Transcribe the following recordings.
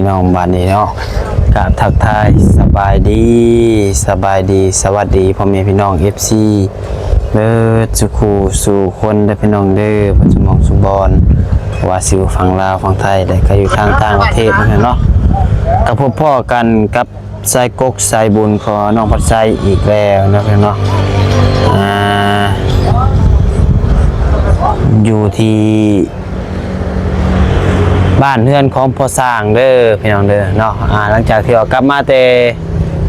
ພີ່ນ້ອງ ບາດນີ້ເນາະ ກະທັກທາຍສະບາຍດີ ສະບາຍດີ ສະຫວັດດີພໍ່ແມ່ພີ່ນ້ອງ ເອັຟຊີ ເບິດສູ່ຄູ່ສູ່ຄົນເດີພີ່ນ້ອງເດີ ເບິດສູ່ໝ່ອງສູ່ບ່ອນ ບໍ່ວ່າຊິຢູ່ຝັ່ງລາວຝັ່ງໄທ ແລະ ກະຢູ່ທາງຕ່າງປະເທດເນາະ ກະພົບພໍ້ກັນກັບ ສາຍກົກສາຍບຸນຂອງນ້ອງພັດໄຊອີກແລ້ວເນາະ ພີ່ນ້ອງເນາະ ອ່າ ຢູ່ທີ່ບ້ານເຮືອນຂອງພໍ່ຊ່າງເດີ ພີ່ນ້ອງເດີເນາະ ອ່າ ຫຼັງຈາກທີ່ວ່າກັບມາແຕ່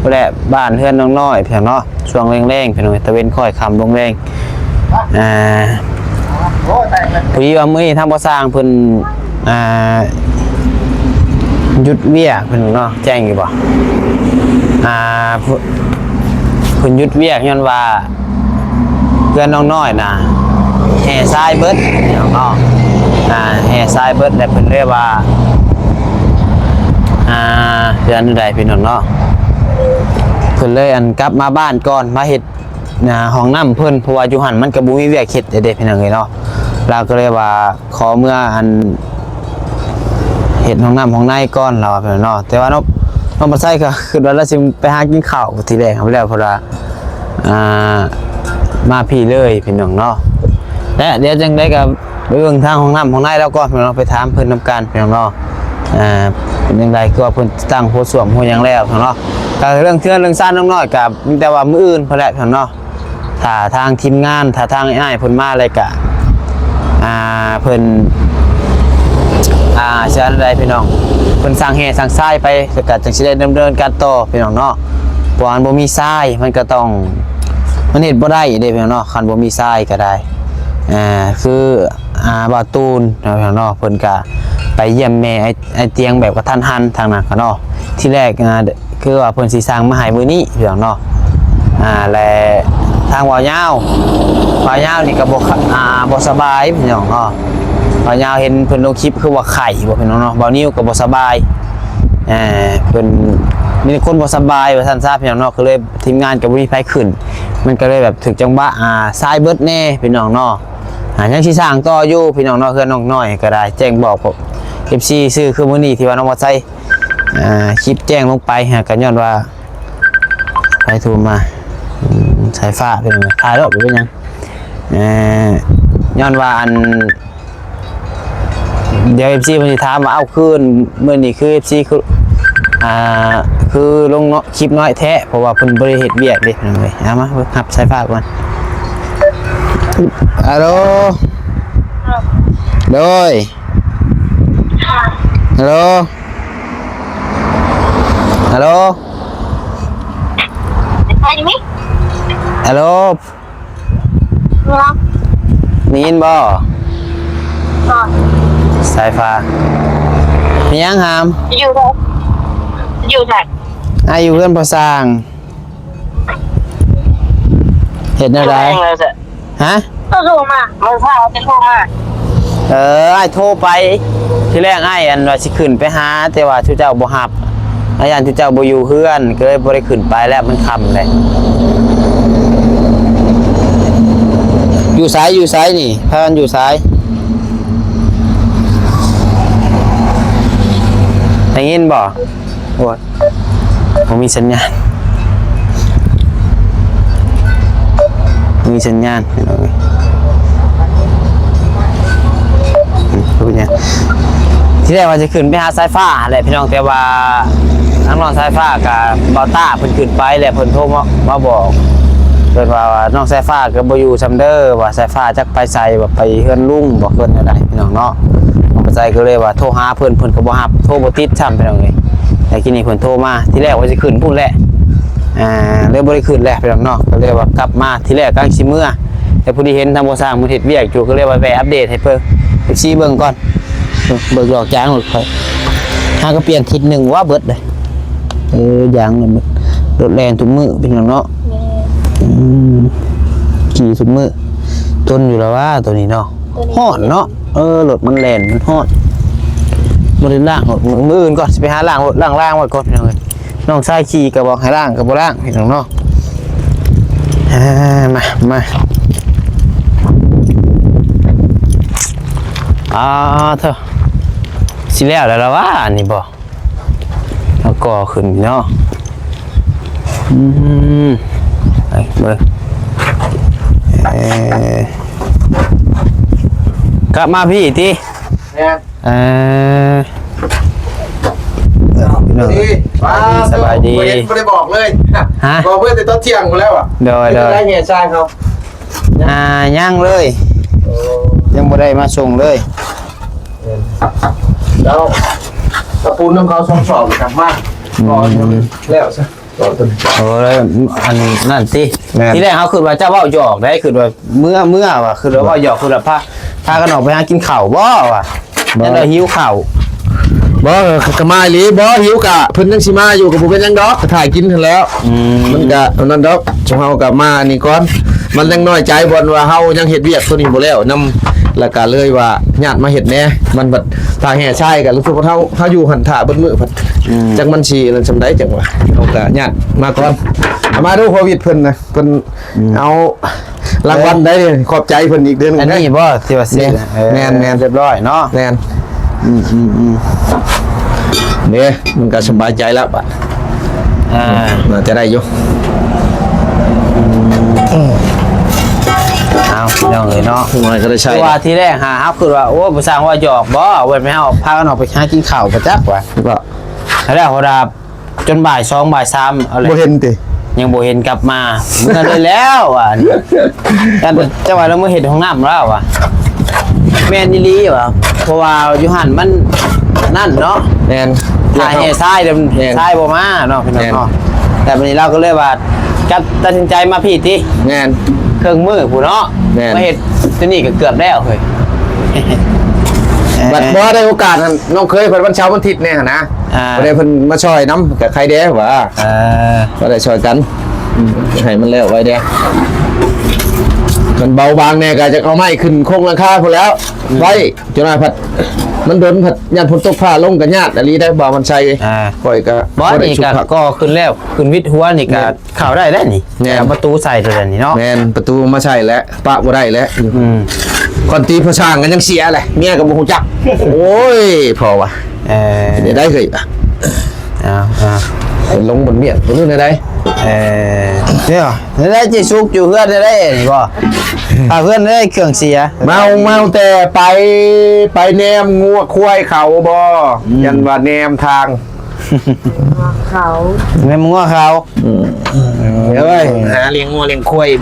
ພຸ້ນແຫຼະ ບ້ານເຮືອນນ້ອງນ້ອຍ ພີ່ນ້ອງເນາະ ຊ່ວງແລງໆ ພີ່ນ້ອງ ຕາເວັນຄ້ອຍຄ່ຳລົງແລງ ອ່າ ພໍດີວ່າມື້ນີ້ທາງພໍ່ຊ່າງເພິ່ນ ອ່າ ຢຸດວຽກເພິ່ນເນາະ ແຈ້ງຢູ່ບໍ່? ອ່າ ເພິ່ນ ເພິ່ນຢຸດວຽກຍ້ອນວ່າເຮືອນນ້ອງນ້ອຍນະ ແຮ່ຊາຍເບິດເນາະ ອ່າ ແຮ່ຊາຍເບິດ ແລະ ເພິ່ນເລີຍວ່າ ອ່າ ເຮືອນໃດພີ່ນ້ອງເນາະ ເພິ່ນເລີຍ ອັນ ກັບມາບ້ານກ່ອນ ມາເຮັດ ອ່າ ຫ້ອງນ້ຳເພິ່ນ ເພາະວ່າຢູ່ຫັ້ນມັນກໍບໍ່ມີວຽກເຮັດເດ້ພີ່ນ້ອງເອີຍເນາະ ລາວກໍເລີຍວ່າຂໍເມືອ ອັນ ເຮັດຫ້ອງນ້ຳຫ້ອງໃນກ່ອນ ລາວວ່າເນາະ ແຕ່ວ່ານ້ອງ ນ້ອງບັດໄຊກໍຄິດວ່າລາວຊິໄປຫາກິນເຂົ້າທີແລກ ແລ້ວເພິ່ນວ່າ ອ່າ ມາພີ້ເລີຍພີ່ນ້ອງເນາະ ແລະ ດຽວຈັ່ງໃດກໍໄປເບິ່ງທາງຫ້ອງນ້ຳຫ້ອງໃນລາວກ່ອນພີ່ນ້ອງເນາະ ໄປຖາມເພິ່ນນຳກັນພີ່ນ້ອງເນາະ ອ່າ ເປັນຈັ່ງໃດ ຄືວ່າເພິ່ນຕັ້ງໂຖສ້ວມໂຖຫຍັງແລ້ວພີ່ນ້ອງເນາະ ກໍເລື່ອງເຮືອນເລື່ອງຊານນ້ອງນ້ອຍກໍມີແຕ່ວ່າມື້ອື່ນພຸ້ນແຫຼະພີ່ນ້ອງເນາະ ຖ້າທາງທີມງານ ຖ້າທາງອ້າຍເພິ່ນມາແລ້ວກະ ອ່າ ເພິ່ນ ອ່າ ຊິວ່າແນວໃດພີ່ນ້ອງ ເພິ່ນສັ່ງແຮ່ສັ່ງຊາຍໄປ ແລ້ວກະຈັ່ງຊິໄດ້ດຳເນີນການຕໍ່ພີ່ນ້ອງເນາະ ເພາະວ່າມັນບໍ່ມີຊາຍ ມັນກະຕ້ອງ ມັນເຮັດບໍ່ໄດ້ເດ້ພີ່ນ້ອງເນາະ ຄັນບໍ່ມີຊາຍກະໄດ້ ອ່າ ຄື ອ່າ ບ່າວຕູນເນາະ ພີ່ນ້ອງເນາະ ເພິ່ນກະໄປຢ້ຽມແມ່ ອ້າຍຕຽງແບບກະທັນຫັນທາງນັ້ນກະເນາະ ທີແລກ ອ່າ ຄືວ່າເພິ່ນຊິສັ່ງມາໃຫ້ມື້ນີ້ພີ່ນ້ອງເນາະ ອ່າ ແລະ ທາງບ່າວຍາວ ບ່າວຍາວນີ້ກໍບໍ່ ອ່າ ບໍ່ສະບາຍພີ່ນ້ອງເນາະ ບ່າວຍາວເຫັນເພິ່ນລົງຄລິບຄືວ່າໄຂ້ບໍ່ພີ່ນ້ອງເນາະ ບ່າວນິວກໍບໍ່ສະບາຍ ເອີ ເພິ່ນມີແຕ່ຄົນບໍ່ສະບາຍວ່າຊັ້ນຊະພີ່ນ້ອງເນາະ ກໍເລີຍທີມງານກໍບໍ່ມີໃຜຂຶ້ນ ມັນກໍເລີຍແບບຖືກຈັງຫວະ ອ່າ ຊາຍເບິດແດ່ພີ່ນ້ອງເນາະ ອ່າ ຍັງຊິສ້າງຕໍ່ຢູ່ພີ່ນ້ອງເນາະ ເຮືອນນ້ອງນ້ອຍກໍໄດ້ ແຈ້ງບອກພວກ ເອັຟຊີ ຊື່ຄືມື້ນີ້ທີ່ວ່ານ້ອງບັດໄຊ ອ່າ ຄລິບແຈ້ງລົງໄປ ຫາກກໍຍ້ອນວ່າໃຜໂທມາ ອືມ ສາຍຟ້າເປັນຫຍັງ ຖ່າຍໂລດ ບໍ່ເປັນຫຍັງ ເອີ ຍ້ອນວ່າ ອັນ ດຽວ ເອັຟຊີ ເພິ່ນຊິຖາມວ່າ ເອົ້າ ຄືມື້ນີ້ຄື ເອັຟຊີ ຄື ອ່າ ຄືລົງເນາະ ຄລິບນ້ອຍແທ້ ເພາະວ່າເພິ່ນບໍ່ໄດ້ເຮັດວຽກເດ້ ພີ່ນ້ອງເອີຍ ເອົາມາຮັບສາຍຟ້າກ່ອນ ອາໂລ ໂດຍ ອາໂລ ອາໂລ ອາໂລ ໄດ້ຍິນບໍ່? ສາຍຟ້າ ມີຫຍັງຫາມ? ຢູ່ ຢູ່ໃສ? ອ້າຍຢູ່ເຮືອນພໍ່ຊ່າງ ເຮັດແນວໃດ? ຮະ? ເຈົ້າໂທມາ ມື້ເຊົ້າເຈົ້າໂທມາ ເອີ ອ້າຍໂທໄປ ທີແລກອ້າຍ ອັນ ວ່າຊິຂຶ້ນໄປຫາ ແຕ່ວ່າຊຸມເຈົ້າບໍ່ຮັບ ອ້າຍຢ້ານຊຸມເຈົ້າບໍ່ຢູ່ເຮືອນ ກໍເລີຍບໍ່ໄດ້ຂຶ້ນໄປແລ້ວ ມັນຄ່ຳແລ້ວ ຢູ່ໃສ? ຢູ່ໃສນີ້? ພາກັນຢູ່ໃສ? ໄດ້ຍິນບໍ່? ໂອ້ຍ ບໍ່ມີສັນຍານ ບໍ່ມີສັນຍານ ພີ່ນ້ອງເອີຍ ອືມ ບໍ່ເປັນຫຍັງ ທີແລກວ່າຈະຂຶ້ນໄປຫາສາຍຟ້າຫັ້ນແຫຼະພີ່ນ້ອງ ແຕ່ວ່າທາງນ້ອງສາຍຟ້າກັບບ່າວຕ້າເພິ່ນຂຶ້ນໄປແລ້ວ ເພິ່ນໂທມາ ມາບອກ ເພິ່ນວ່າ ວ່ານ້ອງສາຍຟ້າກໍບໍ່ຢູ່ຊ້ຳເດີ ວ່າສາຍຟ້າຈັກໄປໃສ ວ່າໄປເຮືອນລຸງບໍ ເພິ່ນແນວໃດພີ່ນ້ອງເນາະ ນ້ອງປາໄຊກໍເລີຍວ່າໂທຫາເພິ່ນ ເພິ່ນກໍບໍ່ຮັບ ໂທບໍ່ຕິດຊ້ຳພີ່ນ້ອງເອີຍ ແລ້ວທີນີ້ເພິ່ນໂທມາ ທີແລກວ່າຊິຂຶ້ນພຸ້ນແຫຼະ ອ່າ ເລີຍບໍ່ໄດ້ຂຶ້ນແຫຼະພີ່ນ້ອງເນາະ ກໍເລີຍວ່າກັບມາ ທີແລກກຳລັງຊິເມືອ ແຕ່ພໍດີເຫັນທາງພໍ່ຊ່າງເພິ່ນເຮັດວຽກຢູ່ ກໍເລີຍວ່າແວ່ອັບເດດໃຫ້ເພິ່ນ ເອັຟຊີ ເບິ່ງກ່ອນ ເບິ່ງດອກຢາງລົດຂ້ອຍ ຫາກໍປ່ຽນທິດໜຶ່ງວ່າເບິດເດ້ ເອີ ຢາງລົດແລ່ນທຸກມື້ພີ່ນ້ອງເນາະ ແມ່ນ ອືມ ຂີ່ທຸກມື້ ທົນຢູ່ແລ້ວວ່າໂຕນີ້ເນາະ ໂຕນີ້ ຮ້ອນເນາະ ເອີ ລົດມັນແລ່ນມັນຮ້ອນ ບໍ່ໄດ້ລ້າງລົດ ມື້ ມື້ອື່ນກ່ອນ ຊິໄປຫາລ້າງລົດ ລ້າງລາງໄວ້ກ່ອນພີ່ນ້ອງເອີຍ ນ້ອງຊາຍຂີ່ກໍບອກໃຫ້ລ້າງກໍບໍ່ລ້າງພີ່ນ້ອງເນາະ ອ່າ ມາ ມາ ອ່າ ເທີ ຊິແລ້ວແລ້ວລະຫວາ ອັນນີ້ບໍ່? ເຮົາກໍ່ຂຶ້ນເນາະ. ອືມ ໄປເບິ່ງ ເອີ ກັບມາພີ້ຕິ? ແມ່ນ. ເອີ ເອີ ພີ່ນ້ອງ ດີ ສະບາຍດີ ບໍ່ເຫັນ ບໍ່ໄດ້ບອກເລີຍ. ຮະ? ບອກເພິ່ນແຕ່ຕອນທ່ຽງພຸ້ນແລ້ວອະ. ໂດຍ ໂດຍ ໄດ້ແຫ່ຊາຍເຂົາ ອ່າ ຍັງເລີຍ. ໂອ້ ຍັງບໍ່ໄດ້ມາສົ່ງເລີຍ. ແລ້ວຕະປູນຳເຂົາສອງສອບກັບມາ ອືມ ກໍແລ້ວຊະ ກໍຕົວນີ້. ໂອ້ ອັນນັ້ນຕິ? ແມ່ນ. ທີແລກເຮົາຄິດວ່າເຈົ້າເວົ້າຫຍອກໄດ໋ ຄິດວ່າເມື່ອ ເມື່ອວ່າ ຄິດວ່າເວົ້າຫຍອກ ຄິດວ່າພາ ພາກັນອອກໄປຫາກິນເຂົ້າບໍ່ວ່າ ບໍ່ ແຕ່ລະຫິວເຂົ້າ. ບໍ່ ກະມາອີ່ຫຼີ. ບໍ່ ຫິວກະເພິ່ນຍັງຊິມາຢູ່ ກະບໍ່ເປັນຫຍັງດອກ ກະຖ້າກິນຫັ້ນແຫຼ້ວ. ອືມ ມັນກະອັນນັ້ນດອກ ຊຸມເຮົາກະມາອັນນີ້ກ່ອນ. ມັນຍັງນ້ອຍໃຈບ່ອນວ່າເຮົາຍັງເຮັດວຽກໂຕນີ້ບໍ່ແລ້ວນຳ ລະກະເລີຍວ່າຍາດມາເຮັດແດ່. ມັນບັດຖ້າແຫ່ຊາຍກະຮູ້ສຶກວ່າເຮົາ ເຮົາຢູ່ຫັ້ນຖ້າເບິດມື້ພັດ ອືມ ຈັກມັນຊິນັ້ນສ່ຳໃດ ຈັ່ງວ່າເຮົາກະຍາດມາກ່ອນ. ເອົາມາດູໂຄວິດເພິ່ນນະ ເພິ່ນ ອືມ ເອົາລາງວັນໄດ້ ຂອບໃຈເພິ່ນອີກເທື່ອໜຶ່ງ. ອັນນີ້ບໍ່ ທີ່ວ່າຊື້ ແມ່ນ ແມ່ນ ຮຽບຮ້ອຍເນາະ. ແມ່ນ. ອືມໆໆ ເດ້ ມັນກໍສະບາຍໃຈແລ້ວບາດ ອ່າ ໜ້າຈະໄດ້ຢູ່. ເອົາ ພີ່ນ້ອງເອີຍເນາະ ຫາກໍໄດ້ໃຊ້. ເພາະວ່າທີແລກຫາເຮົາຄິດວ່າ ໂອ້ ຜູ້ຊ່າງວ່າຫຍອກບໍ່ ເວົ້າແມ່ນເຮົາພາກັນອອກໄປຫາກິນເຂົ້າປະຈັກວ່າ ແລ້ວເຮົາ ຈົນບ່າຍສອງບ່າຍສາມ ເອົາແຫຼະ ບໍ່ເຫັນຕິ ຍັງບໍ່ເຫັນກັບມາ. ເມືອເລີຍແລ້ວວ່າ ຈັງ ຈັງວ່າລາວມາເຮັດຫ້ອງນ້ຳລາວວ່າ. ແມ່ນອີ່ຫຼີວ່າ ເພາະວ່າຢູ່ຫັ້ນມັນນັ້ນເນາະ. ແມ່ນ. ຖ້າແຫ່ຊາຍ ແມ່ນ ຊາຍບໍ່ມາເນາະ ພີ່ນ້ອງເນາະ. ແມ່ນ. ແຕ່ບັດນີ້ລາວກໍເລີຍວ່າ ຕັດ ຕັດສິນໃຈມາພີ້ຕິ. ແມ່ນ. ເຄິ່ງມື້ພຸ້ນເນາະ. ແມ່ນ. ມາເຮັດຕົວນີ້ກໍເກືອບແລ້ວເຮີ້ຍ. ບັດບໍ່ໄດ້ໂອກາດຫັ້ນ ນ້ອງເຂີຍເພິ່ນວັນເສົາວັນອາທິດແດ່ຫັ້ນນະ. ອ່າ ບໍ່ໄດ້ເພິ່ນມາຊ່ອຍນຳ ກະໄຄແດ່ວ່າ ເອີ ບໍ່ໄດ້ຊ່ອຍກັນ ອືມ ໃຫ້ມັນແລ້ວໄວແດ່. ຄັນເບົາບາງແດ່ກະຈະເອົາໄມ້ຂຶ້ນໂຄງຫຼັງຄາພຸ້ນແລ້ວ ອືມ ໄວ້. ຈັກໜ້ອຍພັດມັນດົນ ພັດຢ້ານຝົນຕົກຟ້າລົງກະຍາດອີ່ຫຼີໄດ໋ ບ່າວມັນໃສ່. ອ່າ ຂ້ອຍກະບໍ່ໄດ້ສຸກຄັກ ນີ້ກະກໍ່ຂຶ້ນແລ້ວ ຂຶ້ນວິດຫົວນີ້ກະ ແມ່ນ ເຂົ້າໄດ້ແລ້ວນີ້. ແມ່ນ. ເອົາປະຕູໃສ່ໂຕນັ້ນນີ້ເນາະ. ແມ່ນ ປະຕູມາໃສ່ແລ້ວ ປະບໍ່ໄດ້ແລ້ວ. ອືມ ຄອນຕີພໍ່ຊ່າງກໍຍັງເສຍແຫຼະ ເມຍກໍບໍ່ຮູ້ຈັກ. ໂອ້ຍ ພໍ່ວ່າ ເອີ ເຮັດໄດ້ເຮີ້ຍ. ເອົາ ເອົາ ໄປລົງບົນວຽກບໍ່ຮູ້ແນວໃດ. ເອີ ດຽວ ແນວໃດຊິສຸກຢູ່ເຮືອນແນວໃດນີ້ບໍ່? ຖ້າເຮືອນໃນເຄື່ອງເສຍ ເມົາ ເມົາແຕ່ໄປ ໄປແນມງົວຄວາຍເຂົາບໍ່? ອືມ ຢ້ານວ່າແນມທາງ ເຂົາ ແມ່ນງົວເຂົາ. ອືມ ເອີຍ ຫາລ້ຽງງົວລ້ຽງຄວາຍ ເອີ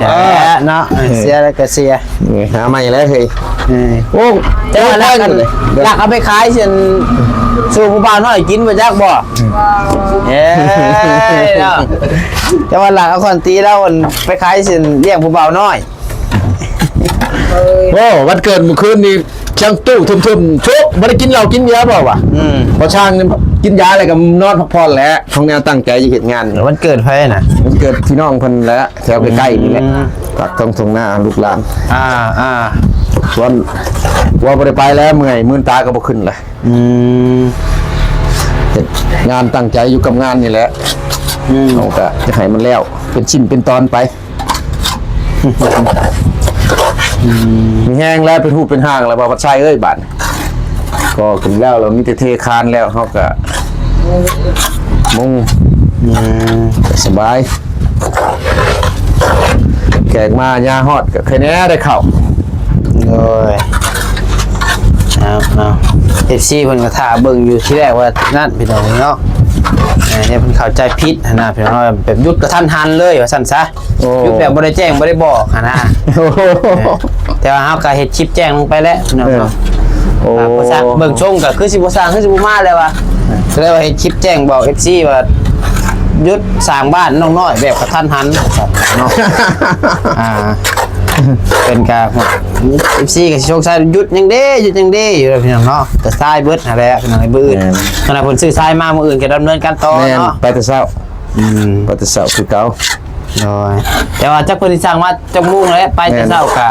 ເນາະ ເອີ ເສຍແລ້ວກໍເສຍ ນີ້ຫາໃໝ່ແລ້ວເຮີ້ຍ. ເອີ ໂອ້ ແຕ່ວ່າລັກ ໂອ້ຍ ລັກເອົາໄປຂາຍຊັ້ນ ສູ່ຜູ້ບ່າວນ້ອຍກິນບໍ່ຈັກບໍ່? ເອີ ເນາະ ແຕ່ວ່າລັກເອົາຄອນຕີລາວໄປຂາຍຊັ້ນ ລ້ຽງຜູ້ບ່າວນ້ອຍ. ໂອ້ ວັນເກີດມື້ຄືນນີ້ ຊ່າງຕູ້ທຶ່ມໆ ໂຊກ ບໍ່ໄດ້ກິນເຫຼົ້າກິນເບຍບໍ່ວະ? ອືມ ພໍຊ່າງກິນຢາແລ້ວກໍນອນພັກຜ່ອນແຫຼະ ຂອງແນວຕັ້ງໃຈຈະເຮັດງານ. ວັນເກີດໃຜນະ? ວັນເກີດພີ່ນ້ອງເພິ່ນແຫຼະ ແຖວໃກ້ໆນີ້ແຫຼະ. ອືມ ປັກທ້ອງທົ່ງນາລູກຫຼານ. ອ່າ ອ່າ ວັນ ວ່າບໍ່ໄດ້ໄປແລ້ວ ເມື່ອຍ ມື່ນຕາກໍບໍ່ຂຶ້ນແຫຼະ. ອືມ ເຮັດງານຕັ້ງໃຈຢູ່ກັບງານນີ້ແຫຼະ. ອືມ ເຮົາກໍຈະໃຫ້ມັນແລ້ວເປັນຊິ້ນເປັນຕອນໄປ. ອືມ ມີແຮງແລ້ວ ເປັນຮູບເປັນຮ່າງແລ້ວ ບ່າວພັດໄຊເອີຍ. ບາດກໍຂຶ້ນແລ້ວ ແລ້ວມີແຕ່ເທຄານແລ້ວ ເຮົາກໍມຸງ. ອືມ ສະບາຍ ແຂກມາຍາມຮອດກໍໃຄແດ່ໄດ້ເຂົ້າ. ໂດຍ ເອົາ ເອົາ ເອັຟຊີ ເພິ່ນກໍຖ້າເບິ່ງຢູ່ ທີແລກວ່ານັ້ນ ພີ່ນ້ອງເນາະ. ເອີ ເພິ່ນເຂົ້າໃຈຜິດຫັ້ນນະ ພີ່ນ້ອງ ແບບຢຸດກະທັນຫັນເລີຍວ່າຊັ້ນຊະ. ໂອ້ ຢຸດແບບບໍ່ໄດ້ແຈ້ງບໍ່ໄດ້ບອກຫັ້ນນະ. ໂອ້ ເອີ ແຕ່ວ່າເຮົາກໍເຮັດຄລິບແຈ້ງລົງໄປແລ້ວພີ່ນ້ອງເນາະ. ເອີ ໂອ້ ອ່າ ບໍ່ຊ່າງ ເບິ່ງຊົງກໍຄືຊິບໍ່ຊ່າງ ຄືຊິບໍ່ມາແລ້ວວ່າ. ເອີ ກໍເລີຍວ່າເຮັດຄລິບແຈ້ງບອກເອັຟຊີວ່າ ຢຸດສ້າງບ້ານນ້ອງນ້ອຍແບບກະທັນຫັນເນາະ. ອ່າ ເພິ່ນກໍ ເອັຟຊີກໍຊິສົງໄສ ຢຸດຫຍັງເດ້ ຢຸດຫຍັງເດ້ຢູ່ແລ້ວພີ່ນ້ອງເນາະ. ກໍຊາຍເບິດຫັ້ນແຫຼະພີ່ນ້ອງ ມື້ອື່ນ ແມ່ນ ຄັນວ່າເພິ່ນຊື້ຊາຍມາ ມື້ອື່ນກໍດຳເນີນການຕໍ່ເນາະ. ແມ່ນ ໄປແຕ່ເຊົ້າ. ອືມ ໄປແຕ່ເຊົ້າຄືເກົ່າ. ໂດຍ ແຕ່ວ່າຈັກເພິ່ນຊິສັ່ງມາຈັກໂມງແຫຼະ ໄປແຕ່ເຊົ້າກະ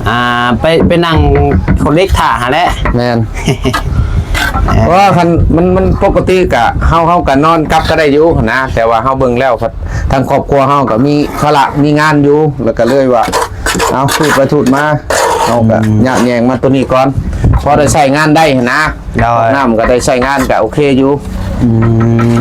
ແມ່ນ ອ່າ ໄປ ໄປນັ່ງຂົນເຫຼັກຖ້າຫັ້ນແຫຼະ. ແມ່ນ ເອີ ເພາະວ່າຄັນມັນ ມັນປົກກະຕິກະ ເຮົາ ເຮົາກະນອນກັບກໍໄດ້ຢູ່ຫັ້ນນະ ແຕ່ວ່າເຮົາເບິ່ງແລ້ວ ທາງຄອບຄົວເຮົາກໍມີພາລະມີງານຢູ່ ແລ້ວກໍເລີຍວ່າ ເອົາ ທູດໄປທູດມາ ເຮົາກໍ ອືມ ຍາກແຍງມາຕົວນີ້ກ່ອນ ພໍໄດ້ໃຊ້ງານໄດ້ຫັ້ນນະ. ໂດຍ ນ້ຳກໍໄດ້ໃຊ້ງານກໍໂອເຄຢູ່. ອືມ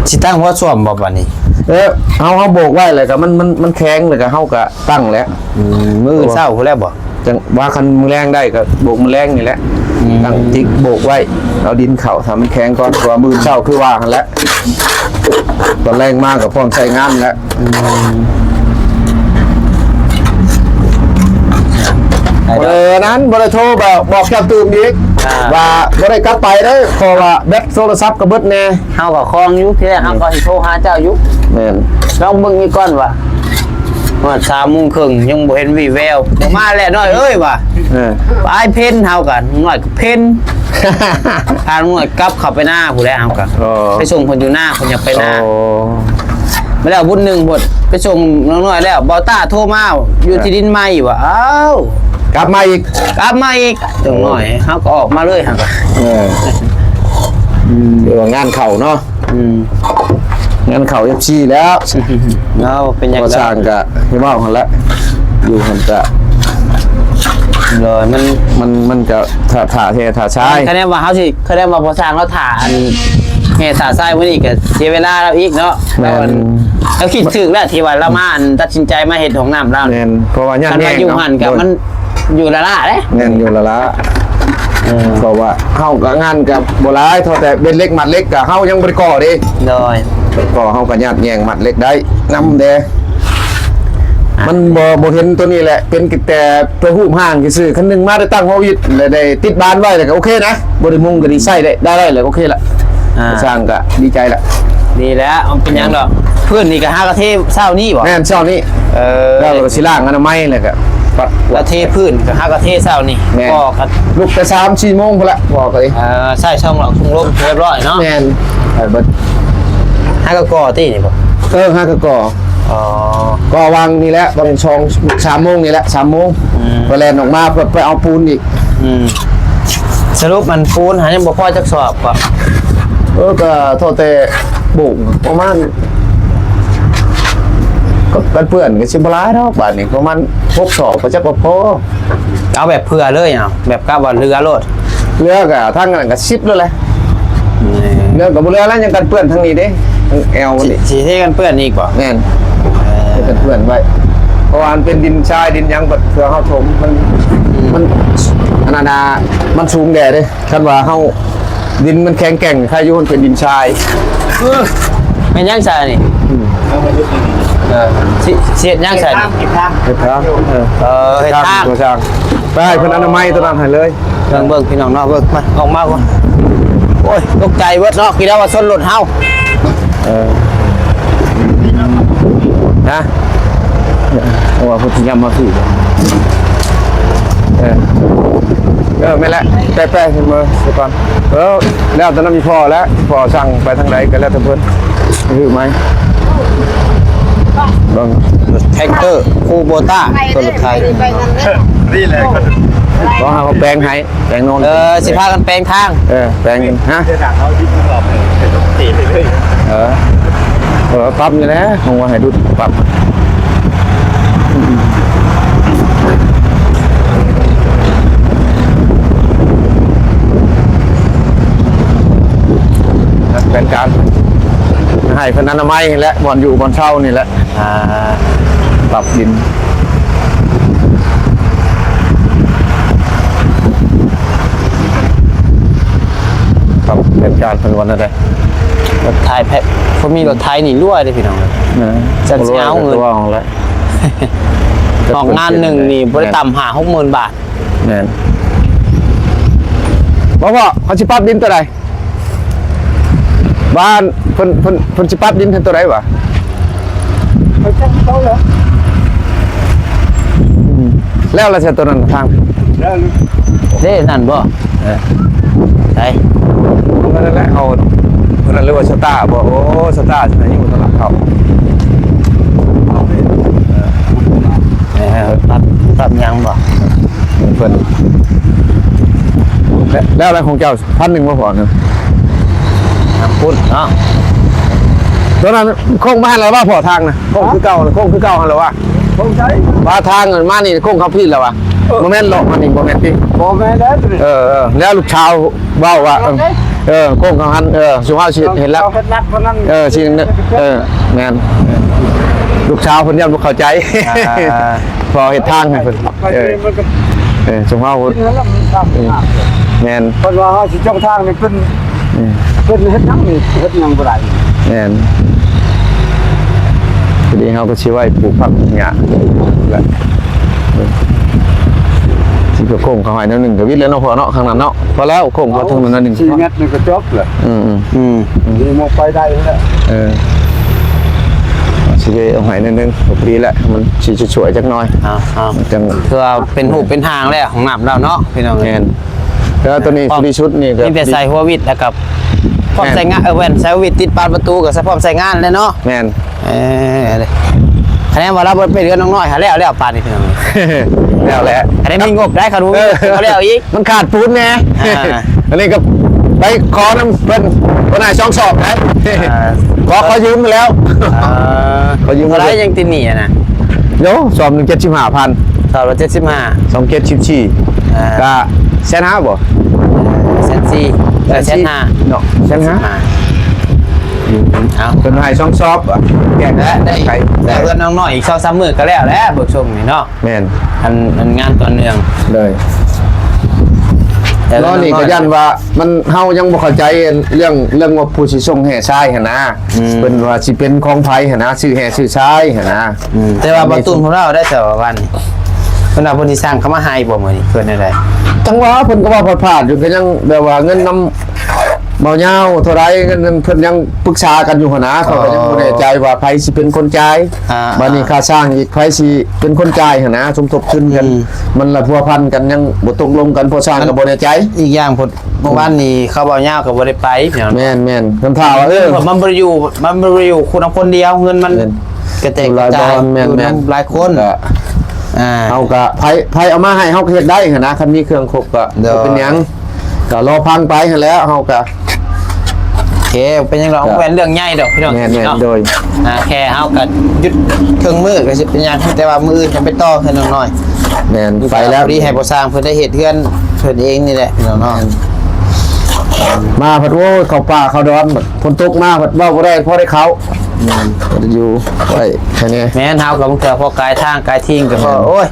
ຊິຕັ້ງຫົວສ້ວມບໍ່ບາດນີ້? ເອີ ເຮົາ ເຮົາໂບກໄວ້ ແລ້ວກໍມັນ ມັນ ມັນແຂງ ແລ້ວກໍເຮົາກໍຕັ້ງແຫຼະ. ອືມ ມື້ເຊົ້າພຸ້ນແຫຼະບໍ່? ຈັ່ງວ່າ ຄັນມື້ແລງໄດ້ກໍໂບກມື້ແລງນີ້ແຫຼະ. ອືມ ຕັ້ງຕິກໂບກໄວ້ ເອົາດິນເຂົ້າ ຖ້າມັນແຂງກ່ອນ ເພາະວ່າມື້ເຊົ້າຄືວ່າຫັ້ນແຫຼະ ຕອນແລງມາກໍພ້ອມໃຊ້ງານແຫຼະ. ອືມ ເອີ ນັ້ນບໍ່ໄດ້ໂທບອກ ບອກເຈົ້າຕື່ມອີກ ອ່າ ວ່າບໍ່ໄດ້ກັບໄປເດ້ ເພາະວ່າແບັດໂທລະສັບກໍເບິດແດ່. ເຮົາກໍຄອງຢູ່ ທີແລກເຮົາກໍຊິໂທຫາເຈົ້າຢູ່. ແມ່ນ ລອງເບິ່ງອີກກ່ອນວ່າ ຮອດສາມໂມງເຄິ່ງຍັງບໍ່ເຫັນວີ່ແວວ ບໍ່ມາແລ້ວນ້ອຍເອີຍວ່າ. ເອີ ປາຍເພັນ ເຮົາກໍນ້ອຍກໍເພັນ ພານ້ອຍກັບເຂົ້າໄປນາພຸ້ນແຫຼະ. ເຮົາກໍ ອໍ ໄປສົ່ງເພິ່ນຢູ່ນາ ເພິ່ນຢາກໄປນາ. ອໍ ມາແລ້ວບຸນໜຶ່ງບົດ ໄປສົ່ງນ້ອງນ້ອຍແລ້ວ ບ່າວຕ້າໂທມາຢູ່ທີ່ດິນໃໝ່ວ່າ ອ້າວ ກັບມາອີກ ກັບມາອີກ. ນ້ອງນ້ອຍເຮົາກໍອອກມາເລີຍ ເຮົາກໍ ເອີ ອືມ ຖືວ່າງານເຂົ້າເນາະ. ອືມ ງານເຂົ້າເອັຟຊີແລ້ວ. ເອົາ ເປັນຫຍັງ ກໍຊ່າງກະໃຫ້ເວົ້າຫັ້ນແຫຼະ ຢູ່ຫັ້ນກະ ໂດຍ ມັນ ມັນ ມັນກະຖ້າ ຖ້າແທ້ຖ້າຊາຍ ຄະແນນວ່າເຮົາຊິ ຄະແນນວ່າພໍ່ຊ່າງລາວຖ້າອັນແຫ່ຖ້າຊາຍມື້ນີ້ກະເສຍເວລາລາວອີກເນາະ. ແມ່ນ ລາວ ລາວຄິດຖືກແລ້ວທີ່ວ່າລາວມາອັນຕັດສິນໃຈມາເຮັດຫ້ອງນ້ຳລາວ. ແມ່ນ ເພາະວ່າຍາດແຍ່ງເນາະ ຄັນວ່າຢູ່ຫັ້ນກະມັນ ຢູ່ລະລະເດ້ ແມ່ນ ຢູ່ລະລະ. ເອີ ເພາະວ່າເຮົາກໍງານກໍບໍ່ຫຼາຍ ເທົ່າແຕ່ເບັດເຫຼັກມັດເຫຼັກກໍເຮົາຍັງບໍ່ໄດ້ກໍ່ເດ້. ໂດຍ ກໍ່ເຮົາກໍຍາດແຍ່ງມັດເຫຼັກໄດ້ນຳແດ່. ມັນບໍ່ ບໍ່ເຫັນຕົວນີ້ແຫຼະ ເປັນແຕ່ຕົວຮູບຮ່າງຊື່ໆ. ຄັນໜຶ່ງມາໄດ້ຕັ້ງຫົວວິດ ແລະ ໄດ້ຕິດບານໄວ້ ແລ້ວກໍໂອເຄນະ ບໍ່ໄດ້ມຸງກໍດີ ໃຊ້ໄດ້ ໄດ້ໄດ້ ແລ້ວໂອເຄລະ. ອ່າ ຊ່າງກໍດີໃຈລະ ດີແລ້ວ ເປັນຫຍັງດອກ. ແມ່ນ ພື້ນນີ້ກໍຫາກະເທເຊົ້ານີ້ບໍ່? ແມ່ນ ເຊົ້ານີ້. ເອີ ແລ້ວກໍຊິລ້າງອະນາໄມ ແລ້ວກໍປັດກວາດ ແລ້ວເທພື້ນກໍຫາກະເທເຊົ້ານີ້. ແມ່ນ ກໍ ລຸກແຕ່ສາມສີ່ໂມງພຸ້ນລະ ພໍກໍດີ. ເອີ ໃສ່ຊ່ອງຫຼອກຊ່ອງລົມຮຽບຮ້ອຍເນາະ. ແມ່ນ ໄປເບິດ. ຫາກະກໍ່ຕິນີ້ບໍ່? ເອີ ຫາກະກໍ່. ອໍ ກໍ່ຫວ່າງນີ້ແຫຼະ ຫວ່າງສອງສາມໂມງນີ້ແຫຼະ ສາມໂມງ. ອືມ ກໍແລ່ນອອກມາເພື່ອໄປເອົາປູນອີກ. ອືມ ສະຫຼຸບມັນປູນຫາຍັງບໍ່ພໍຈັກສອບກໍ? ເອີ ກໍເທົ່າແຕ່ໂບກປະມານ ກັນເປື້ອນກໍຊິບໍ່ຫຼາຍດອກບາດນີ້ ປະມານຫົກສອບກໍຈັກວ່າພໍ. ເອົາແບບເຜື່ອເລີຍເນາະ ແບບກະວ່າເຫຼືອໂລດ. ເຫຼືອກໍທາງນັ້ນກໍສິບໂລດແຫຼະ. ເຫຼືອກໍບໍ່ເຫຼືອແລ້ວ ຍັງກັນເປື້ອນທາງນີ້ເດ້ ທາງແອວນີ້ ຊິ ຊິເທກັນເປື້ອນອີກບໍ່? ແມ່ນ ເອີ ເທກັນເປື້ອນໄວ້ ເພາະວ່າມັນເປັນດິນຊາຍດິນຫຍັງ ເພື່ອເຮົາຖົມມັນ ອືມ ມັນ ອັນນັ້ນນະ ມັນສູງແດ່ເດ້. ຄັນວ່າເຮົາ ດິນມັນແຂງແກ່ງ ໃຄຢູ່ມັນເປັນດິນຊາຍ. ເອີ ແມ່ນຫຍັງຊາຍນີ້? ອືມ ເອີ ຊິ ຊິເຮັດຫຍັງຊາຍນີ້? ເຮັດທາງ ເຮັດທາງ. ເອີ ເອີ ເຮັດທາງ ກໍ່ສ້າງ. ໄປໃຫ້ເພິ່ນອະນາໄມຕົວນັ້ນໃຫ້ເລີຍ. ເບິ່ງ ເບິ່ງ ພີ່ນ້ອງເນາະ ເບິ່ງ ມາ ອອກມາກ່ອນ. ໂອ້ຍ ຕົກໃຈເບິດເນາະ ຄິດວ່າຊົນລົດເຮົາ. ເອີ ຮະ ໂອ້ ເພິ່ນຊິຍຳມາຖືກ. ເອີ ເອີ ແມ່ນແຫຼະ ແປະໆ ເຫັນບໍ່ ສະກ່ອນ. ເອີ ແລ້ວແຕ່ນຳອີ່ພໍ່ແຫຼະ ພໍ່ສັ່ງໄປທາງໃດກໍແລ້ວແຕ່ເພິ່ນ ຖືກໄໝ? ເບິ່ງ ແທັກເຕີ ຄູໂບຕ້າ ລົດໄຖ ນີ້ແຫຼະ ບໍ່ ເຮົາກໍແປງໃຫ້ ແປງນອນ. ເອີ ຊິພາກັນແປງທາງ. ເອີ ແປງ ຮະ ເອີ ເອີ ປັບນີ້ແຫຼະ ເຮົາວ່າໃຫ້ດຸດປັບ. ແຜນການໃຫ້ເພິ່ນອະນາໄມແຫຼະ ບ່ອນຢູ່ບ່ອນເຊົານີ້ແຫຼະ. ອ່າ ປັບດິນ ປັບແຜນການເພິ່ນວ່າແນວໃດ. ລົດໄຖແພະ ເຂົາມີລົດໄຖນີ້ລວຍເດ້ພີ່ນ້ອງ. ເອີ ຈັກຊິເອົາເງິນ ອອກງານໜຶ່ງນີ້ບໍ່ໄດ້ຕ່ຳຫ້າຫົກໝື່ນບາດ. ແມ່ນ ບໍ່ພໍ ເຂົາຊິປັບດິນຕົວໃດ? ບ້ານເພິ່ນ ເພິ່ນ ເພິ່ນຊິປັບດິນໃຫ້ຕົວໃດຫວາ? ເຂົາຈັກເຂົາແລ້ວ ອືມ ແລ້ວລະຊະຕົວນັ້ນທາງ ແລ້ວ ເດ້ ນັ້ນບໍ່? ເອີ ໃສ ນັ້ນແຫຼະ ເອົາ ເພິ່ນນັ້ນເອີ້ນວ່າສະຕາບໍ່? ໂອ້ ສະຕາ ອາຍຸເທົ່ານັ້ນເຂົາ ເອີ ປັບ ປັບຫຍັງບໍ່? ເພິ່ນ ແລ້ວ ແລ້ວຂອງເຈົ້າ ພັນໜຶ່ງບໍ່ພໍນະ ທາງພຸ້ນເນາະ. ຕົວນັ້ນໂຄ້ງມາຫັ້ນແລ້ວວ່າພໍທາງນະ ໂຄ້ງຄືເກົ່າ ໂຄ້ງຄືເກົ່າຫັ້ນແລ້ວວ່າ ໂຄ້ງໃສ ວ່າທາງມານີ້ໂຄ້ງເຂົ້າພີ້ແລ້ວວ່າ. ເອີ ບໍ່ແມ່ນເລາະມານີ້ ບໍ່ແມ່ນຕິ? ບໍ່ແມ່ນແລ້ວຕົວນີ້. ເອີ ເອີ ແລ້ວລູກສາວເວົ້າວ່າ ເອີ ເອີ ໂຄ້ງເຂົ້າຫັ້ນ ເອີ ຊຸມເຮົາຊິເຫັນແລ້ວ ເຂົາເຮັດລັດເທົ່ານັ້ນ ເອີ ຊິ ເອີ ແມ່ນ ລູກສາວເພິ່ນຍັງບໍ່ເຂົ້າໃຈ ອ່າ ພໍເຮັດທາງໃຫ້ເພິ່ນ ໄປ ເອີ ມັນກໍ ເອີ ຊຸມເຮົາ ກິນແລ້ວມັນຕາມ ເອີ ງາມ ແມ່ນ ເພິ່ນວ່າເຮົາຊິຈົງທາງນີ້ເປັນ ເອີ ເປັນເຮັດຫຍັງນີ້ ເຮັດຫຍັງບໍ່ໄດ້ ແມ່ນ ພໍດີເຮົາກໍຊິໄວ້ປູກຜັກຫຍ້າ ຊິກໍໂຄ້ງເຂົ້າໃຫ້ໜ້ອຍໜຶ່ງກໍວິດແລ້ວເນາະ ພໍ່ເນາະ ຂ້າງນັ້ນເນາະ ພໍແລ້ວ ໂຄ້ງເຂົ້າທາງນັ້ນໜ້ອຍໜຶ່ງ ສີ່ແມັດນີ້ກໍຈົບແລ້ວ ອືມ ອືມ ອືມ ນີ້ມອງໄປໄດ້ແລ້ວ ເອີ ຊິໄດ້ເອົາໃຫ້ໜ້ອຍໜຶ່ງ ພໍດີແຫຼະ ມັນຊິສວຍໆຈັກໜ້ອຍ ເອົາ ເອົາ ຈັ່ງ ຄືວ່າເປັນຮູບເປັນຮ່າງແລ້ວ ຫ້ອງນ້ຳລາວເນາະ ພີ່ນ້ອງ ແມ່ນ ແລ້ວຕົວນີ້ສຸດທີ່ສຸດນີ້ກໍມີແຕ່ໃສ່ຫົວວິດ ແລ້ວກໍພ້ອມໃຊ້ງານ ເອີ ແມ່ນ ໃສ່ຫົວວິດ ຕິດບານປະຕູ ກໍໃສ່ ພ້ອມໃຊ້ງານແລ້ວເນາະ ແມ່ນ ເອີ ຄະແນນວ່າລາວບໍ່ໄປເຮືອນນ້ອງນ້ອຍຫາແລ້ວ ແລ້ວປານນີ້ພີ່ນ້ອງ ແລ້ວແຫຼະ ຄະແນນມີງົບໄດ້ ຄັນບໍ່ມີ ເອີ ກໍແລ້ວອີກ ມັນຂາດປູນແດ່ ອ່າ ອັນນີ້ກໍໄປຂໍນຳເພິ່ນ ເພິ່ນໃຫ້ສອງສອບໄດ໋ ອ່າ ຂໍ ຂໍຢືມມາແລ້ວ ອ່າ ຂໍຢືມ ເທົ່າໃດຍັງຕິດໜີ້ຫັ້ນນະ ໂຍ ສອບໜຶ່ງເຈັດສິບຫ້າພັນ ສອບລະເຈັດສິບຫ້າ ສອງເຈັດສິບສີ່ ອ່າ ກະແສນຫ້າບໍ່ ແສນສີ່ ເອີ ແສນຫ້າ ເນາະ ແສນຫ້າ ອືມ ເອົາ ເພິ່ນໃຫ້ສອງສອບ ແກ້ໄຂ ໄດ້ ໄດ້ເຮືອນນ້ອງນ້ອຍອີກສອງສາມມື້ກໍແລ້ວແຫຼະ ເບິ່ງຊົງນີ້ເນາະ ແມ່ນ ອັນ ອັນງານຕໍ່ເນື່ອງ ໂດຍ ແຕ່ ເນາະ ນີ້ກໍຢ້ານວ່າມັນ ເຮົາຍັງບໍ່ເຂົ້າໃຈເລື່ອງ ເລື່ອງງົບຜູ້ຊິສົ່ງແຮ່ຊາຍຫັ້ນນະ ອືມ ເພິ່ນວ່າຊິເປັນຂອງໃຜຫັ້ນນະ ຊື້ແຮ່ຊື້ຊາຍຫັ້ນນະ ອືມ ແຕ່ວ່າບໍ່ຕູນພວກເຮົາໄດ້ ແຕ່ວ່າວັນ ເພິ່ນວ່າເພິ່ນຊິສັ່ງເຂົ້າມາໃຫ້ບໍ່ມື້ນີ້ ເພິ່ນແນວໃດ ຈັ່ງວ່າເພິ່ນກໍເວົ້າພາດໆຢູ່ ກໍຍັງແບບວ່າເງິນນຳ ເບົາຍາວເທົ່າໃດ ເງິນນັ້ນເພິ່ນຍັງປຶກສາກັນຢູ່ຫັ້ນນະ ເຂົາກໍຍັງບໍ່ແນ່ໃຈວ່າໃຜຊິເປັນຄົນຈ່າຍ ອ່າ ບາດນີ້ຄ່າສ້າງອີກ ໃຜຊິເປັນຄົນຈ່າຍຫັ້ນນະ ສົມທົບທຶນກັນ ອືມ ມັນລະພົວພັນກັນ ຍັງບໍ່ຕົກລົງກັນ ເພາະຊ່າງກໍບໍ່ແນ່ໃຈ ອີກຢ່າງພຸ້ນ ເມື່ອວານນີ້ເຂົາເບົາຍາວກໍບໍ່ໄດ້ໄປ ພີ່ນ້ອງ ແມ່ນໆ ຄັນຖ້າວ່າ ເອີ ມັນບໍ່ໄດ້ຢູ່ ມັນບໍ່ໄດ້ຢູ່ຄົນນຳຄົນດຽວ ເງິນມັນ ແມ່ນ ກະແຕກກະຈາຍ ຢູ່ຫຼາຍບ່ອນ ແມ່ນໆ ຢູ່ນຳຫຼາຍຄົນ ອ່າ ເຮົາກໍໃຜ ໃຜເອົາມາໃຫ້ເຮົາກໍເຮັດໄດ້ຫັ້ນນະ ຄັນມີເຄື່ອງຄົບກໍ ໂດຍ ບໍ່ເປັນຫຍັງ ກໍລໍຟັງໄປຫັ້ນແຫຼະ ເຮົາກໍ ໂອເຄ ເປັນຫຍັງດອກ ກໍ ບໍ່ແມ່ນເລື່ອງໃຫຍ່ດອກພີ່ນ້ອງ ແມ່ນໆ ເນາະ ໂດຍ ອ່າ ແຄ່ເຮົາກໍຢຸດເຄິ່ງມື້ກໍຊິເປັນຫຍັງ ແຕ່ວ່າມື້ອື່ນຈະໄປຕໍ່ເຮືອນນ້ອງນ້ອຍ ແມ່ນ ໄປແລ້ວ ພໍດີໃຫ້ພໍ່ຊ່າງເພິ່ນໄດ້ເຮັດເຮືອນເພິ່ນເອງນີ້ແຫຼະພີ່ນ້ອງເນາະ ແມ່ນ ມາພັດ ໂອ້ຍ ເຂົ້າປ່າເຂົ້າດອນ ຝົນຕົກມາພັດເວົ້າບໍ່ໄດ້ ພໍໄດ້ເຂົ້າ ແມ່ນ ຢູ່ໄວ້ແຄ່ນີ້ ແມ່ນ ເຮົາກໍບາງເທື່ອພໍກາຍທາງກາຍທີງກໍພໍ ແມ່ນ ໂອ້ຍ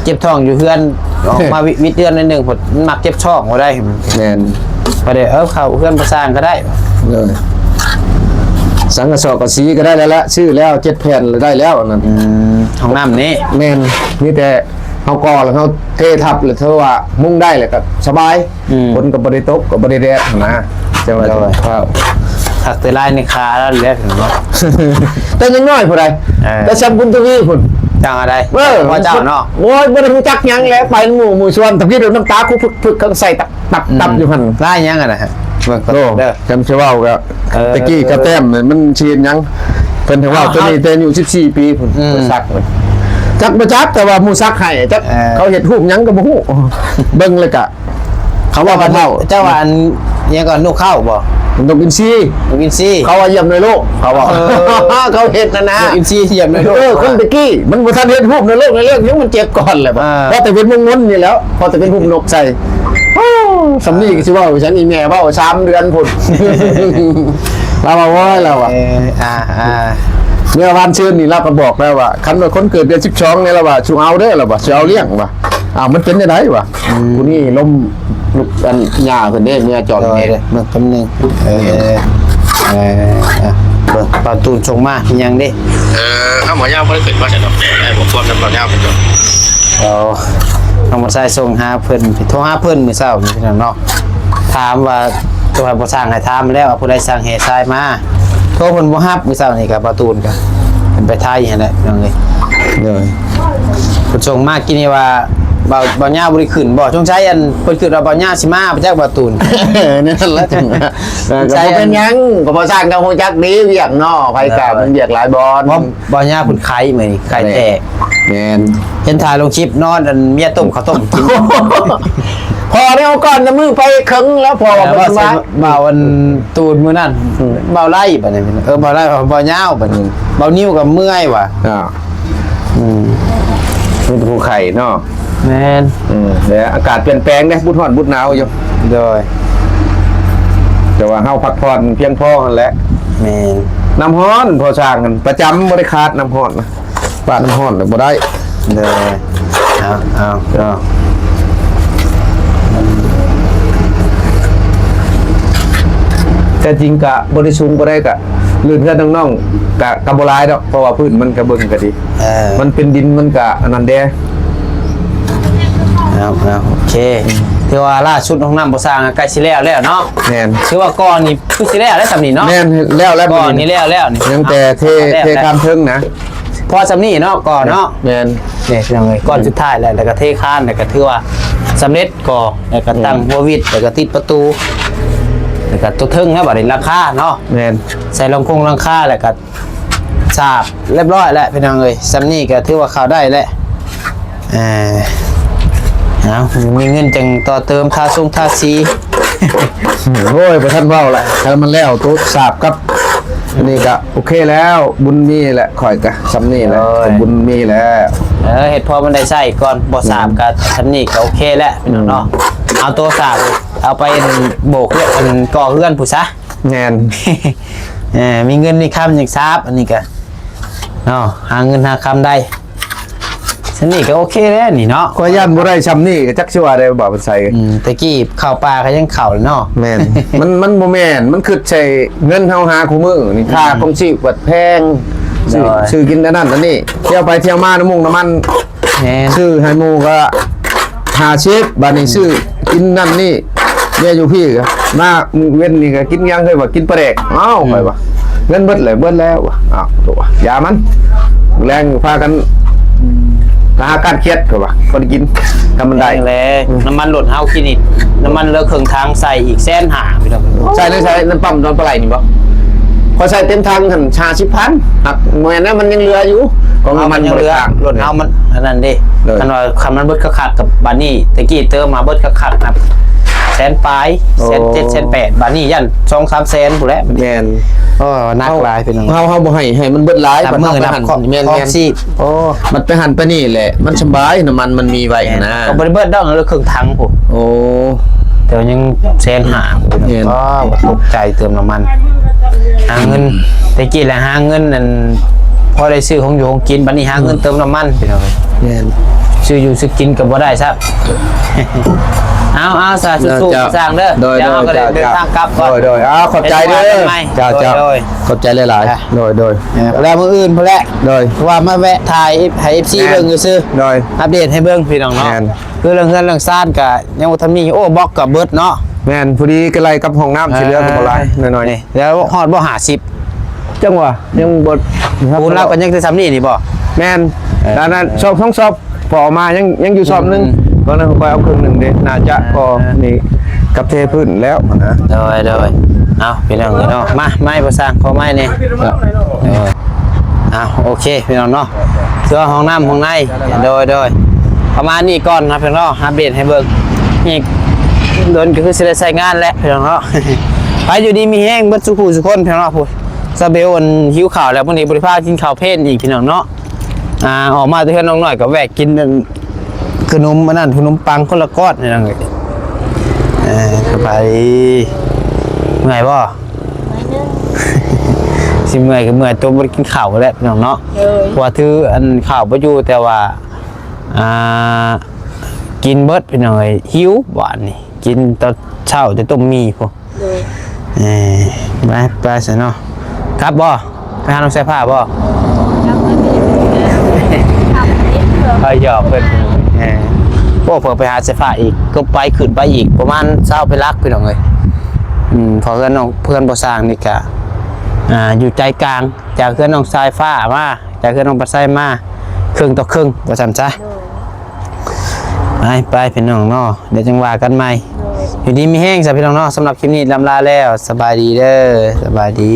ເຈັບທ້ອງຢູ່ເຮືອນ ອອກມາວິດເຮືອນໜ້ອຍໜຶ່ງ ມັນມັກເຈັບທ້ອງບໍ່ໄດ້ ແມ່ນ ກໍໄດ້ ເອີ ເຂົ້າເຮືອນພໍ່ຊ່າງກໍໄດ້ ໂດຍ ສັງກະສອກກະສີກໍໄດ້ແລ້ວລະ ຊື້ແລ້ວເຈັດແຜ່ນລະໄດ້ແລ້ວອັນນັ້ນ ອືມ ຫ້ອງນ້ຳນີ້ ແມ່ນ ມີແຕ່ເຮົາກໍ່ແລ້ວເຮົາເທທັບ ແລ້ວເທື່ອວ່າມຸງໄດ້ແລ້ວກໍສະບາຍ ອືມ ຝົນກໍບໍ່ໄດ້ຕົກ ກໍບໍ່ໄດ້ແດດຫັ້ນນະ ຈັ່ງວ່າ ໂດຍ ຄັກແຕ່ລາຍໃນຂາລະແຫຼະເນາະ ແຕ່ຍັງນ້ອຍຜູ້ໃດ ເອີ ແຕ່ຊ່ຳບຸນທະວີພຸ້ນ ຈັ່ງໃດ ເອີ ພໍ່ເຈົ້າເນາະ ໂອ້ຍ ບໍ່ໄດ້ຮູ້ຈັກຫຍັງແຫຼະ ໄປນຳໝູ່ໝູ່ຊວນ ຕະກີ້ນ້ຳຕາຄຸບໆ ໃສ່ຕັບໆ ອືມ ຢູ່ຫັ້ນ ລາຍຫຍັງຫັ້ນນະ ເບິ່ງກ່ອນ ໂອ້ ເດີ ຈຳຊິເວົ້າກໍ ເອີ ຕະກີ້ກະແຕ້ມມັນຊິເຮັດຫຍັງ ເພິ່ນເວົ້າໂຕນີ້ແຕ່ອາຍຸສິບສີ່ປີພຸ້ນ ອືມ ເພິ່ນສັກ ຈັກບໍ່ຈັກ ແຕ່ວ່າໝູ່ສັກໃຫ້ ຈັກ ເອີ ເຂົາເຮັດຮູບຫຍັງກໍບໍ່ຮູ້ ເບິ່ງແລ້ວກະ ເຂົາເວົ້າກັນເຖົ້າ ເຈົ້າວ່າອັນຫຍັງກ່ອນ ນົກເຂົາບໍ່? ນົກອິນຊີ ນົກອິນຊີ ເຂົາວ່າຢ້ຽມໃນໂລກ ເຂົາວ່າ ເອີ ເຂົາເຮັດນັ້ນນະ ນົກອິນຊີຢ້ຽມໃນໂລກ ເອີ ຄົນແຕ່ກີ້ມັນບໍ່ທັນເຮັດຮູບໃນໂລກໃນເລື່ອງ ຍັງມັນເຈັບກ່ອນແຫຼະ ເອີ ວ່າແຕ່ເປັນວົງມົນນີ້ແຫຼ້ວ ພໍແຕ່ເປັນຮູບນົກໃສ່ ໂອ້ ສ່ຳນີ້ກໍຊິເວົ້າຫຍັງ ອີແມ່ເວົ້າສາມເດືອນພຸ້ນ ລາວວ່າ ໂອ້ຍ ລາວວ່າ ເອີ ອ່າ ອ່າ ເມື່ອວານຊືນນີ້ລາວກໍບອກແລ້ວວ່າ ຄັນວ່າຄົນເກີດເດືອນສິບສອງນີ້ ລາວວ່າ ຊິເອົາເດີ ລາວວ່າ ຊິເອົາລ້ຽງວ່າ ອ້າວ ມັນເປັນຈັ່ງໃດວະ? ອືມ ຜູ້ນີ້ລົມ ອັນ ຍ່າເພິ່ນເດ້ ເມຍຈອນ ໂດຍ ເດ້ ເບິ່ງແປັບໜຶ່ງ ເອີ ເອີ ເບິ່ງ ປາຕູນສົ່ງມາຫຍັງເດ້ ເອີ ເອົາ ໝໍຍາວບໍ່ໄດ້ຂຶ້ນມາຊັ້ນດອກ ໄດ້ບໍ່ພວມນຳໝໍຍາວເພິ່ນດອກ ເອົາ ນ້ອງມາຊາຍສົ່ງຫາເພິ່ນ ໂທຫາເພິ່ນມື້ເຊົ້ານີ້ພີ່ນ້ອງເນາະ ຖາມວ່າ ໂທຫາພໍ່ຊ່າງໃຫ້ຖາມແລ້ວ ຜູ້ໃດສັ່ງແຫ່ຊາຍມາ ໂທເພິ່ນບໍ່ຮັບ ມື້ເຊົ້ານີ້ກໍປາຕູນກໍ ເພິ່ນໄປໄທຫັ້ນແຫຼະ ພີ່ນ້ອງເອີຍ ໂດຍ ເພິ່ນສົ່ງມາກີ້ນີ້ວ່າ ບ່າວ ບ່າວຍາວບໍ່ໄດ້ຂຶ້ນບໍ່? ສົງໄສອັນເພິ່ນຄິດວ່າບ່າວຍາວຊິມາໄປຈັກບ່າວຕູນ ນັ້ນແຫຼະ ເອີ ກໍບໍ່ເປັນຫຍັງ ກໍບໍ່ສ້າງກໍຮູ້ຈັກດີວຽກເນາະ ໃຜກໍມັນວຽກຫຼາຍບ່ອນ ບ່າວຍາວເພິ່ນໄຂ້ມື້ນີ້ໄຂ້ແຕກ ແມ່ນ ເຫັນຖ່າຍລົງຄລິບນອນ ອັນເມຍຕົ້ມເຂົ້າຕົ້ມກິນ ພໍແລ້ວກ່ອນນະ ມື້ໄປເຄິ່ງແລ້ວ ພໍວ່າເພິ່ນວ່າ ບ່າວອັນຕູນມື້ນັ້ນ ອືມ ບ່າວໄລ່ບັດນີ້ ເອີ ບ່າວໄລ່ ບ່າວຍາວບັດນີ້ ອືມ ບ່າວນິວກໍເມື່ອຍວ່າ ອ່າ ອືມ ມີແຕ່ຜູ້ໄຂ້ເນາະ ແມ່ນ ອືມ ແຕ່ອາກາດປ່ຽນແປງເດ້ ບຸດຮ້ອນບຸດໜາວຢູ່ ໂດຍ ແຕ່ວ່າເຮົາພັກຜ່ອນພຽງພໍຫັ້ນແຫຼະ. ແມ່ນ. ນ້ຳຮ້ອນ ພໍສ້າງຫັ້ນປະຈຳ ບໍ່ໄດ້ຂາດນ້ຳຮ້ອນນະ. ປາດນ້ຳຮ້ອນແລ້ວບໍ່ໄດ້. ເດີ. ເອົາ ເອົາ ເອົາ. ແຕ່ຈິງກະບໍ່ໄດ້ສູງປານໃດ ກະລື່ນເຮືອນນ້ອງໆ ກະ ກະບໍ່ຫຼາຍດອກ ເພາະວ່າພື້ນມັນກະເບິ່ງກະດີ. ເອີ ມັນເປັນດິນ ມັນກະອັນນັ້ນແດ່. ເອົາ ເອົາ ໂອເຄ. ຖືວ່າລ່າສຸດຫ້ອງນ້ຳບໍ່ສ້າງໃກ້ຊິແລ້ວແລ້ວເນາະ. ແມ່ນ. ຖືວ່າກ່ອນນີ້ຄືຊິແລ້ວແລ້ວສ່ຳນີ້ເນາະ. ແມ່ນ ແລ້ວແລ້ວ ກ່ອນນີ້ແລ້ວແລ້ວນີ້ ຍັງແຕ່ເທ ເທຄານເທິງນະ. ພໍສ່ຳນີ້ເນາະ ກ່ອນເນາະ. ແມ່ນ. ນີ້ພີ່ນ້ອງເອີຍ ກ້ອນສຸດທ້າຍແລ້ວ ແລ້ວກໍເທຄານ ແລ້ວກໍຖືວ່າສຳເລັດກໍ່ ແລ້ວກໍຕັ້ງຫົວວິດ ແລ້ວກໍຕິດປະຕູ ແລ້ວກໍຕົວເທິງນະ ບາດນີ້ຫຼັງຄາເນາະ. ແມ່ນ. ໃສ່ລອງຄົງຫຼັງຄາ ແລ້ວກໍ ສາບຮຽບຮ້ອຍແລ້ວພີ່ນ້ອງເອີຍ ສ່ຳນີ້ກໍຖືວ່າເຂົ້າໄດ້ແລ້ວ. ເອີ ເອົາ ມີເງິນຈັ່ງຕໍ່ເຕີມ ທາຊົງທາສີ. ໂອ້ຍ ບໍ່ທັນເວົ້າລະ ຖ້າມັນແລ້ວໂຕສາບກັບອັນນີ້ກໍໂອເຄແລ້ວ ບຸນມີແຫຼະ ຂ້ອຍກໍສ່ຳນີ້ແຫຼະ. ໂອ້ຍ ບຸນມີແລ້ວ. ເອີ ເຮັດພໍມັນໄດ້ໃຊ້ກ່ອນ ບໍ່ສາບກໍສ່ຳນີ້ກໍໂອເຄແລ້ວພີ່ນ້ອງເນາະ. ເອົາໂຕສາບ ເອົາໄປໂບກເຮືອນ ກໍ່ເຮືອນພຸ້ນຊະ. ແມ່ນ. ເອີ ມີເງິນມີຄຳຈັ່ງສາບ ອັນນີ້ກະເນາະ ຫາເງິນຫາຄຳໄດ້ ສ່ຳນີ້ກະໂອເຄແລ້ວນີ້ເນາະ. ຂ້ອຍຢ້ານບໍ່ໄດ້ສ່ຳນີ້ກະຈັກຊິວ່າໄດ້ບໍ່ ເພິ່ນໃສ່. ອືມ ແຕ່ກີ້ເຂົ້າປ່າກະຍັງເຂົ້າເນາະ. ແມ່ນ. ມັນ ມັນບໍ່ແມ່ນ ມັນຄິດໃສ່ເງິນເຮົາຫາຄູ່ມື້ນີ້ ອືມ ຄ່າຄອງຊີບກະແພງ ຊື້ ໂດຍ ຊື້ກິນອັນນັ້ນອັນນີ້ ທ່ຽວໄປທ່ຽວມາ ນ້ຳມັນ ແມ່ນ ຊື້ໃຫ້ໝູ່ກໍຫ້າສິບ ບາດນີ້ ອືມ ຊື້ກິນນັ້ນນີ້ ເມຍຢູ່ພີ້ກໍມາເວັນນີ້ກໍກິນຫຍັງ ເຮີ້ຍວ່າກິນປາແດກ. ເອົ້າ ອືມ ຂ້ອຍວ່າເງິນເບິດແລ້ວ ເບິດແລ້ວວ່າ. ເອົ້າ ໂຕ ຢ່າມັນ ແລງພາກັນ ອືມ ຫາການຄຽດ ຂ້ອຍວ່າ ບໍ່ໄດ້ກິນ ຖ້າມັນໄດ້. ແລະ ອືມ ນ້ຳມັນລົດເຮົາກິນນີ້ ນ້ຳມັນເຫຼືອເຄິ່ງຖັງ ໃສ່ອີກແສນຫ້າ ພີ່ນ້ອງ. ໃສ່ໃນໃສ ໃນປ້ຳດອນປາໄຫຼນີ້ບໍ່? ຂ້ອຍໃສ່ເຕັມຖັງຫັ້ນຫ້າສິບພັນ ຫາກແມ່ນນະ ມັນຍັງເຫຼືອຢູ່ ຂອງນ້ຳມັນ ມັນຍັງເຫຼືອ ບໍ່ໄດ້ຄ້າງ ລົດເຮົາມັນອັນນັ້ນເດ້. ໂດຍ ຄັນວ່າ ຄັນມັນເບິດຄັກໆ ກັບບາດນີ້ ແຕ່ກີ້ເຕີມມາເບິດຄັກໆ ນັບແສນປາຍ ໂອ້ ແສນເຈັດ ແສນແປດ ບາດນີ້ຢ້ານສອງສາມແສນພຸ້ນແຫຼະ. ແມ່ນ. ໂອ້ ໜັກ ເຮົາ ຫຼາຍພີ່ນ້ອງ ເຮົາ ເຮົາບໍ່ໃຫ້ ໃຫ້ມັນເບິດຫຼາຍ ນັບມື້ນັບຄອບ ແມ່ນໆ ຄອບຊີບ. ໂອ້ ມັນໄປຫັ້ນໄປນີ້ແຫຼະ ມັນສະບາຍ ນ້ຳມັນມັນມີໄວ້ ແມ່ນ ນະ ກໍບໍ່ໄດ້ເບິດດອກ ເຫຼືອເຄິ່ງຖັງພຸ້ນ. ໂອ້ ແຕ່ວ່າຍັງແສນຫ້າພຸ້ນ. ແມ່ນ. ວ້າວ ຕົກໃຈເຕີມນ້ຳມັນ ຫາເງິນ ແຕ່ກີ້ແຫຼະຫາເງິນນັ້ນ ພໍໄດ້ຊື້ຂອງຢູ່ຂອງກິນ ບັດນີ້ຫາເງິນເຕີມນ້ຳມັນ ພີ່ນ້ອງເອີຍ. ແມ່ນ. ຊື້ຢູ່ຊື້ກິນກໍບໍ່ໄດ້ຊ້ຳ. ເອົາ ເອົາ ສາທຸ ເຈົ້າ ສ້າງເດີ. ໂດຍ ດຽວເຮົາກໍໄດ້ ເດີນທາງກັບກ່ອນ. ໂດຍ ໂດຍ ເອົາ ຂອບໃຈເດີ. ເຈົ້າ ເຈົ້າ ໂດຍ ຂອບໃຈຫຼາຍໆ. ໂດຍ ໂດຍ ແລ້ວມື້ອື່ນພຸ້ນແຫຼະ. ໂດຍ ວ່າມາແວະຖ່າຍໃຫ້ເອັຟຊີເບິ່ງຊື່ໆ. ໂດຍ ອັບເດດໃຫ້ເບິ່ງ ພີ່ນ້ອງເນາະ. ແມ່ນ. ຄືເລື່ອງເຮືອນເລື່ອງຊານກະຍັງບໍ່ທັນມີ. ໂອ້ ບລັອກກະເບິດເນາະ. ແມ່ນ. ພໍດີກະໄລ່ກັບຫ້ອງນ້ຳ ຊິເຫຼືອກະບໍ່ຫຼາຍ ນ້ອຍໆ. ນີ້ ແລ້ວຮອດບໍ່ ຫ້າສິບ? ຈັ່ງຫວະ ຍັງບໍ່ ປູນລາວກໍຍັງແຕ່ສ່ຳນີ້ນີ້ບໍ່? ແມ່ນ. ເອີ ອັນນັ້ນຊອບ ສອງຊອບ ພໍເອົາມາ ຍັງ ຍັງຢູ່ຊອບໜຶ່ງ. ອືມ ຕອນນັ້ນຂ້ອຍເອົາເຄິ່ງໜຶ່ງເດ້ ໜ້າຈະພໍ. ອ່າ ນີ້ ກັບເທພື້ນແລ້ວນະ. ໂດຍ ໂດຍ. ເອົາ ພີ່ນ້ອງເອີຍເນາະ ມາ ໄມ້ບໍ່ສ້າງ ຂໍໄມ້ແດ່. ເອີ ເອົາ ໂອເຄ ພີ່ນ້ອງເນາະ ເຊິ່ງຫ້ອງນ້ຳຫ້ອງໃນ. ໂດຍ ໂດຍ. ປະມານນີ້ກ່ອນນະ ພີ່ນ້ອງເນາະ ອັບເດດໃຫ້ເບິ່ງ. ອີກດົນກໍຄືຊິໄດ້ໃຊ້ງານແຫຼະ ພີ່ນ້ອງເນາະ. ໄປ ຢູ່ດີມີແຮງເບິດສູ່ຜູ້ສູ່ຄົນ ພີ່ນ້ອງເນາະ. ຜູ້ສາວເບວອັນຫິວເຂົ້າແລ້ວ ມື້ນີ້ບໍ່ໄດ້ພາກິນເຂົ້າເພນອີກ ພີ່ນ້ອງເນາະ. ອ່າ ອອກມາແຕ່ເຮືອນນ້ອງນ້ອຍກໍແວະກິນອັນ ຂະໜົມອັນນັ້ນ ຂະໜົມປັງຄົນລະກ້ອນ ພີ່ນ້ອງເອີຍ. ເອີ ສະບາຍດີ. ເມື່ອຍບໍ່? ໜ້ອຍໜຶ່ງ. ຊິເມື່ອຍກໍເມື່ອຍ ຕົວບໍ່ໄດ້ກິນເຂົ້າແຫຼະ ພີ່ນ້ອງເນາະ. ໂດຍ. ເພາະວ່າຖືອັນເຂົ້າບໍ່ຢູ່ ແຕ່ວ່າ ອ່າ ກິນເບິດ ພີ່ນ້ອງເອີຍ ຫິວບາດນີ້. ກິນຕອນເຊົ້າແຕ່ຕົ້ມໝີ່ພຸ້ນ. ໂດຍ. ເອີ ໄປ ໄປຊະເນາະ. ກັບບໍ່? ໄປຫານ້ອງສາຍຟ້າບໍ່? ກັບມາເລີຍ. ຂ້ອຍຫຍອກເພິ່ນ. ເອີ ໂອ້ ເພິ່ນໄປຫາສາຍຟ້າອີກ ກໍໄປ ຂຶ້ນໄປອີກປະມານຊາວເປັນຫຼັກ ພີ່ນ້ອງເອີຍ. ອືມ ເພາະເຮືອນນ້ອງ ເພື່ອນບໍ່ສ້າງນີ້ກະ ອ່າ ຢູ່ໃຈກາງ ຈາກເຮືອນນ້ອງສາຍຟ້າມາ ຈາກເຮືອນນ້ອງປາໄຊມາ ເຄິ່ງຕໍ່ເຄິ່ງ ວ່າຊັ້ນຊະ. ໂດຍ. ໄປ ໄປ ພີ່ນ້ອງເນາະ ດຽວຈັ່ງວ່າກັນໃໝ່. ໂດຍ. ຢູ່ດີມີແຮງຊະ ພີ່ນ້ອງເນາະ. ສຳລັບຄລິບນີ້ລຳລາແລ້ວ. ສະບາຍດີເດີ. ສະບາຍດີ.